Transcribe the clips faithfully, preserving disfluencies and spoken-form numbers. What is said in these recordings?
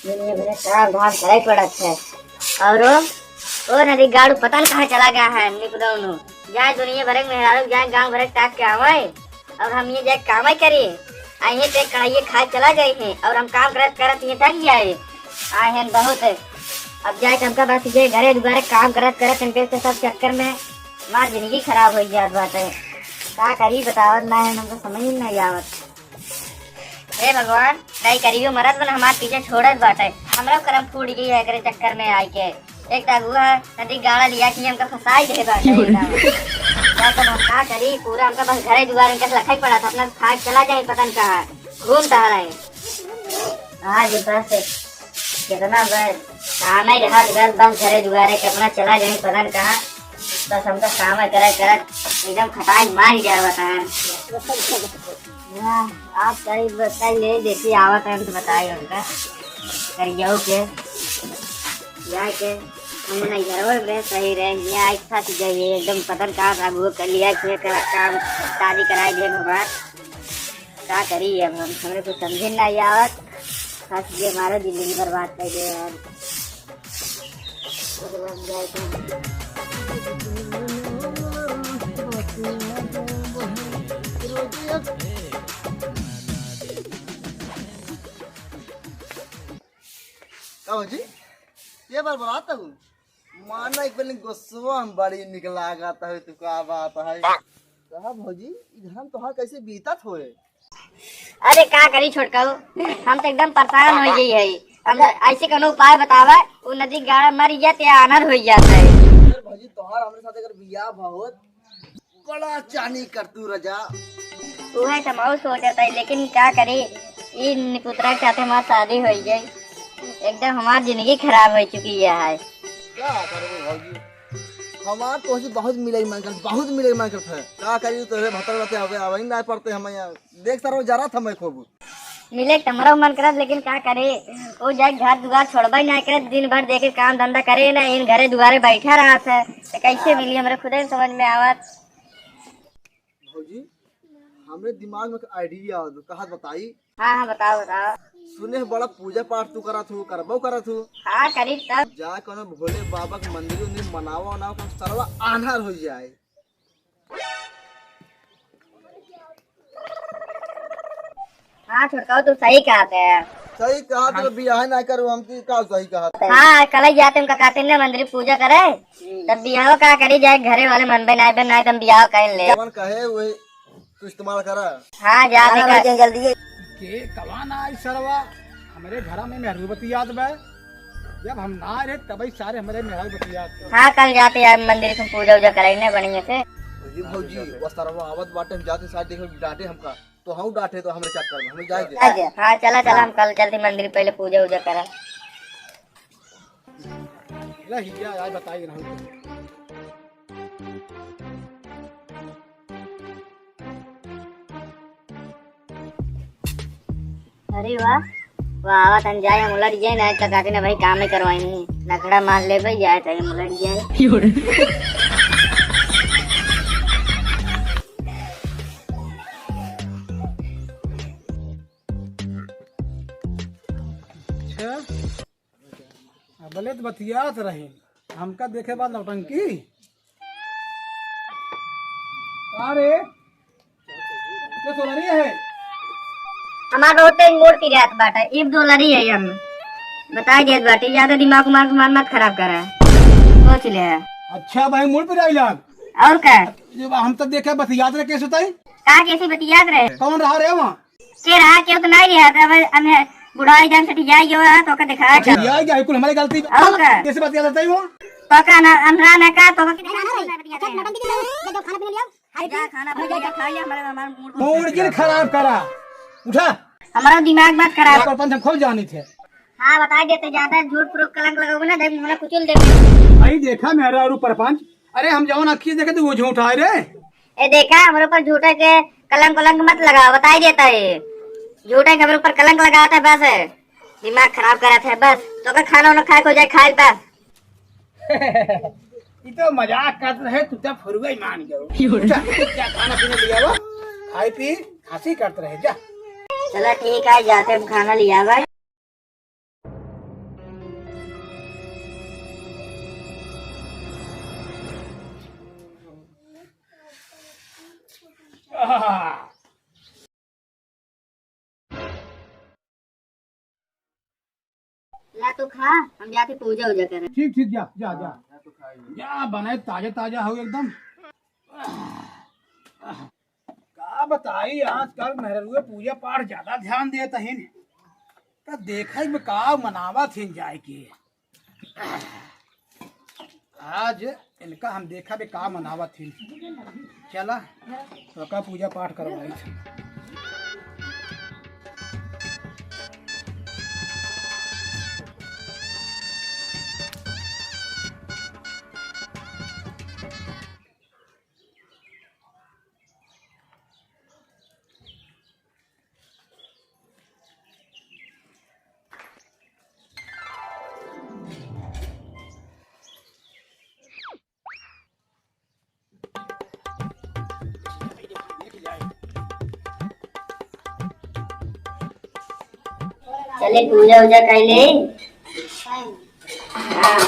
दुनिया भर के काम धाम करे पड़त है। और वो, वो नदी गाड़ू पता न कहाँ चला गया है, निकदौनू। जाए दुनिया भर के मेहरारू, जाए गाँव भर के ताक के आवे। और हम ये जाए कामे करी, आ ये ते कढ़ाइये खाए चला जाए हैं। और हम काम करत करत ये थक जाए, आए हैं बहुत। अब जाए के हमका बस ये घरे दुआरे काम करत करत इनके से सब चक्कर में हमार जिंदगी खराब हो जात बाटे। का करी बतावत ना है, हमको समझ में नहीं आवत। हे भगवान, कई करियो मरद बन हमार पीछे छोड़त बाटे। हमरो करम फूट गई है एकरे चक्कर में आई के। एक तो अगुआ नदी गाड़ा लिया कि हमका फंसाई दे बाटे एकदम। क्या तो हम का करी, पूरा हमका बस घरे दुआरे इनके लखाई पड़ा था, अपना खाए चला जाए पता न कहाँ घूमता रहे। आज बस कितना बस काम है, घर घर बस घरे दुआरे के अपना चला जाए पता न कहाँ। बस हमका काम है करे करत एकदम खटाई मार ही जाए बता। वाह, आप करीब बताइए, देखिए, आवत है तो बताइए उनका। करियो के, जाए के, हम नहीं घरवा में सही रहे, यहाँ एक साथ जाइए, एकदम पतन का था, वो कर लिया, इसमें का, काम, शादी कराई दे भगवान। का करी अब हम, हमरे कुछ समझे नहीं आवत, बस ये हमारा जिंदगी बर्बाद कर दे यार। का भौजी, ये बार बरात हूँ? माना एक बेर गुस्सवा हम बड़ी निक लागत है, तू का बात है? कहा भौजी, ई घरम तोहार कैसे बीतत होए? अरे का करी छोटकाऊ, हम तो एकदम परेशान हो गई है। हम ऐसे कोनो उपाय बतावा, वो नदी गाड़ा मर जात या अनर हो जात है। अरे भौजी, तोहार हमरे साथ अगर बियाह होत, बड़ा चानी करतू रजा। उहे तो हम सोचत है, लेकिन का करी, ई निपुतरा के साथे हमार शादी हो गई। एकदम हमार जिंदगी खराब हो चुकी है। क्या करबो भौजी, हमार तोहसे बहुत मिले के मन करत, बहुत मिले के मन करत है। का करी, तोहरे भतर रहते आवे, आवे ही ना पड़ते हम यहाँ। देख सारो जरा था मैं खूब। मिले के हमरो मन करत, लेकिन का करे, वो जाए घर दुआर छोड़बे ना करे, दिन भर देखे काम धंधा करे ना, इन घरे दुआरे बैठा रहत है, तो कैसे मिली, हमरे खुदे न समझ में आवत। भौजी, हमरे दिमाग में एक idea आवत, कहत बताई। हाँ, हाँ, बताओ, बताओ। सुने बड़ा पूजा पाठ तू करत हूँ, करबो करत हूँ। हाँ, करी तब। जा कोनो भोले बाबा के मंदिर उंदिर मनावा उनावा, सरवा आन्हर हो जाए। हाँ छोटकाऊ, तू सही कहत है। सही कहत है, बियाह ना करू हम, तू का सही कहत है। हाँ, कल ही जाते हम का कहते ना मंदिर पूजा करे, तब बियाह का करी जाए, घरे वाले मन बे ना बे ना, तब बियाह कर ले। जवन कहे वही तू इस्तेमाल करा। हाँ, जा हाँ, देखा। जल्दी, जल्दी। के कवान आई सरवा, हमरे घरा में मेहरू बतियात बा। जब हम ना रहे तबई सारे हमरे मेहरू बतियात बा। हाँ, कल जाते यार मंदिर से पूजा उजा कराई ना बढ़िया से। अरे भौजी, वो सरवा आवत बाटे, हम जाते साथ देखे डांटे हमका, तो हम डांटे तो हमरे चक्कर में, हमें जाए दे। हाँ, चला, चला, हम कल चलते मंदिर पहले पूजा उजा करा। ला हिया, आज बताई ना। अरे वाह, वाह, आवत हन जाए, हम उलट जाए ना, तो कहते ना भाई काम ही करवाई, नखड़ा मार ले भाई, जाए तो हम उलट जाए। अच्छा, अबले तो बतियात रही, हमका देखे बाद नौटंकी। का रे? के सोलरी है? हमार बहुत तेज मूड पिरात बाटे, इब दोलरी है हम। बताई देत बाटे, ज्यादा दिमाग उमाग हमार मत खराब करा। सोच ले। अच्छा भाई, मूड पिराई लाग। और का? ये बा-, हम तो देखे बतियात रहे, कैसे ताई? का कैसे बतियात रहे? कौन रहा रे वहाँ? के रहा, केहू तो नहीं रहा, तब हमें बुढ़ाई जान सटी जाए, यो रहा, तो का देखा। अच्छा, ये क्या है, कुल हमारी गलती। और का? कैसे बतियात रहे वो? तो का ना, अनरा ना का, तो का? अच्छा, मटन की जगह, जब खाना पीना लिया, खाए जा, पी। खाना पीना लिया, खा लिया, हमारे, हमारा मूड मूड जिन खराब करा। उठा। हमारा दिमाग मत खराब। पर पंच हम खूब जानी थे। हाँ, बता देते, ज्यादा झूठ प्रूफ कलंक लगाओगे ना, देख, मुंह में कुचल देंगे। भाई, देखा मेरा और ऊपर पंच, अरे, हम जौन अखिए देखे थे, वो झूठ आए रे। ए, देखा, हमरे ऊपर झूठे के कलंक वलंक मत लगाओ, बताई देता है। झूठे के हमरे ऊपर कलंक लगाता है, बस। दिमाग खराब कराता है, बस। तो का खाना वाना खाए को जाए, खाए बस। ई तो मजाक करत रहे, तू तो फुरगई मान गयो। यो रे। जा, जा खाना पीना लियावा, खाई पी, खांसी करत रहे, जा। चला ठीक है, जाते हम खाना लियावा। ला तो खा, हम जाते पूजा उजा करें। ठीक, ठीक, जा, जा, जा। जा, बनाए ताजा, ताजा हो एकदम। का बताई, आजकल मेहरुए पूजा पाठ ज्यादा ध्यान देत हइन। त देखे में का मनावत हइन जाए के। आज इनका हम देखा बे का मनावत ही। चला, तो का पूजा पाठ करवाई। चले पूजा उजा कर ले। हाँ।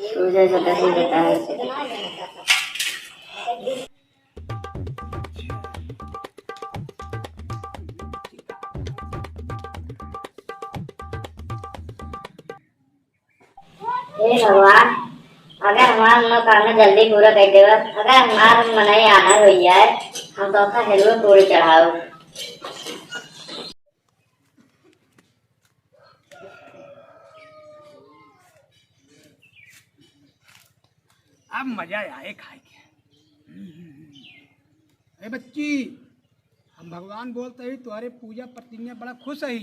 पूजा उजा कर ले, बताओ। हे भगवान, अगर हमार मनोकामना जल्दी पूरा कर देवा, अगर हमार मनई आनर हो जाए, हम तो अपना हलवा पूरी चढ़ाओ। अब मजा आए खाए के। ए बच्ची, हम भगवान बोलते ही तुम्हारे पूजा प्रतिज्ञा बड़ा खुश है।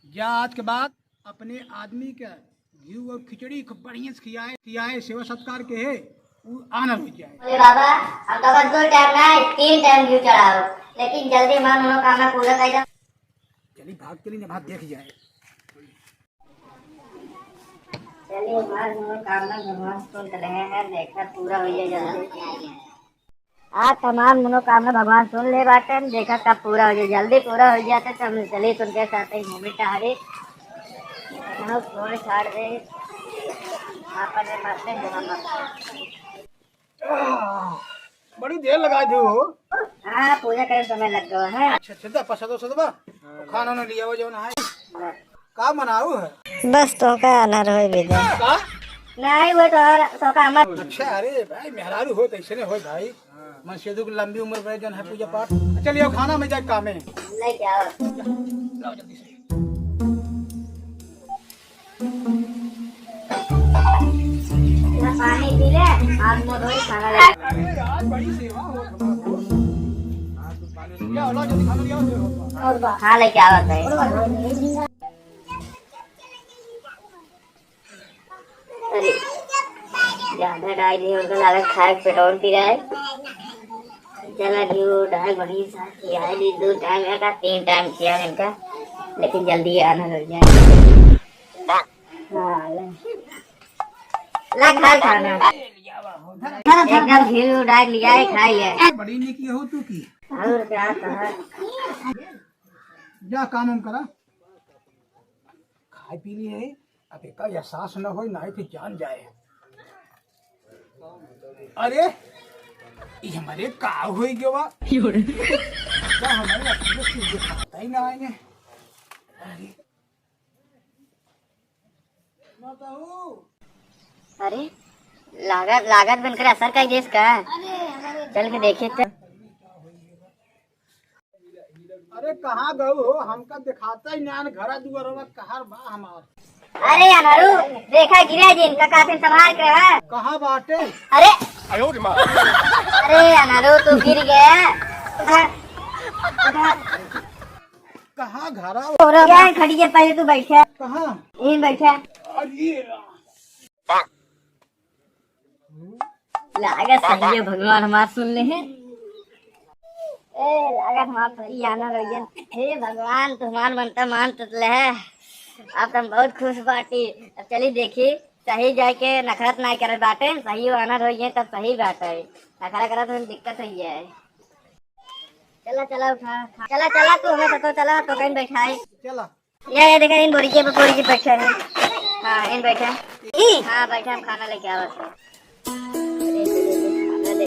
जा आज के बाद अपने आदमी के घी और खिचड़ी खूब बढ़िया से खियाए, खियाए, सेवा सत्कार के है, वो आनर हो जाए। अरे बाबा, हम तो बस दो टाइम ना, तीन टाइम घी चढ़ाओ, लेकिन जल्दी हमार मनोकामना पूरा कर दो। चली भाग चली ना, भाग देख जाए। चलिए, हमार मनोकामना भगवान सुन तो रहे हैं, देखा पूरा हो जाए जल्दी। आज हमार मनोकामना भगवान सुन ले बाटे, देखा कब पूरा हो जाए, जल्दी पूरा हो जाते तो हम चलिए उनके साथ ही घूमे टहरे, हम थोड़े छाड़ दे, आपन में मस्त हैं, हम मस्त। आह, बड़ी देर लगा दे हो। हाँ, पूजा करे में समय लग गवा है। अच्छा, अच्छा, दा, प्रसाद वसाद बा? हाँ, खाना ना लिया हुआ जौन है। बस। का बनाऊ है? बस तो का आनर होई बेटा। का? नहीं, वो तो और, तो का मत। अच्छा, अरे भाई, मेहरारू हो, तो ऐसे नहीं हो भाई। मन से दुख लंबी उम्र रहे, जौन है पूजा पाठ। चलिए, खाना में जाए काम है। नहीं क्या? लाओ जल्दी से। पानी पी ले, हाथ मुंह धोई, खाना ले। अरे यार, बड़ी सेवा हो तुम्हारी। क्या होला, जल्दी खाना ले आओ। और बा- हाँ, लेके आवत है। और बा- अरे, ज्यादा डाल दिए, उनका लागत खाए के पेट और पी रहा है। चला दियो, डाल बड़ी साथ खियाए दी, दो टाइम का, तीन टाइम खिया इनका, लेकिन जल्दी आना हो जाए। हाँ, ले। ला, खा खाना। एकदम घी डाल लिया है, खा लिया। बड़ी निकी हो तू की। और क्या कहा? जा काम हम करा। खाए पी लिए है, अब एका एहसास न होई, नाहीं फिर जान जाए। अरे, ई हमरे का होई गवा? का हमरे अपने से दिखाता ही ना आए। अरे, अरे, लागत, लागत बनकर असर का देश का? चल के देखे तो। अरे, कहाँ गऊ हो? हमका दिखाता ही ना, घरा दुआरवा कहाँ बा हमार? अरे अनरू, देखा गिरा जिन, का काफिन संभाल के रहा। कहाँ बाटे? अरे, अरे अनरू, तू गिर गया। उधर, उधर। कहाँ घरा? यहाँ खड़ी है, पहले तू बैठा। कहाँ? यहीं बैठा। अरे राम। लागत सही है, भगवान हमार सुन ले हैं। ए, लागत हमार सही आना रहियन। हे भगवान, तू हमार मनता मान तो ले है। अब तो हम बहुत खुश बाटी। अब चली देखी, सही जाके नखरत ना करत बाटे, सही आना रहिए तब सही बाटे। नखरा करत में दिक्कत हुई है। चला, चला उठा। चला, चला तू हमें सतो चला, तो कहीं बैठाई। चला। या, या देखा, इन बोरी के, बोरी के बैठा है। हाँ, इन बैठा। ई? हाँ, बैठा, हम खाना लेके आवा थे। खाना दे।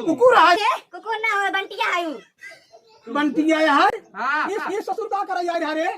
तू। कुकुर है। ए, कुकुर ना हो, बंटिया है ऊ। बंटिया है? हाँ। ये, ये ससुर का करा यार, अरे?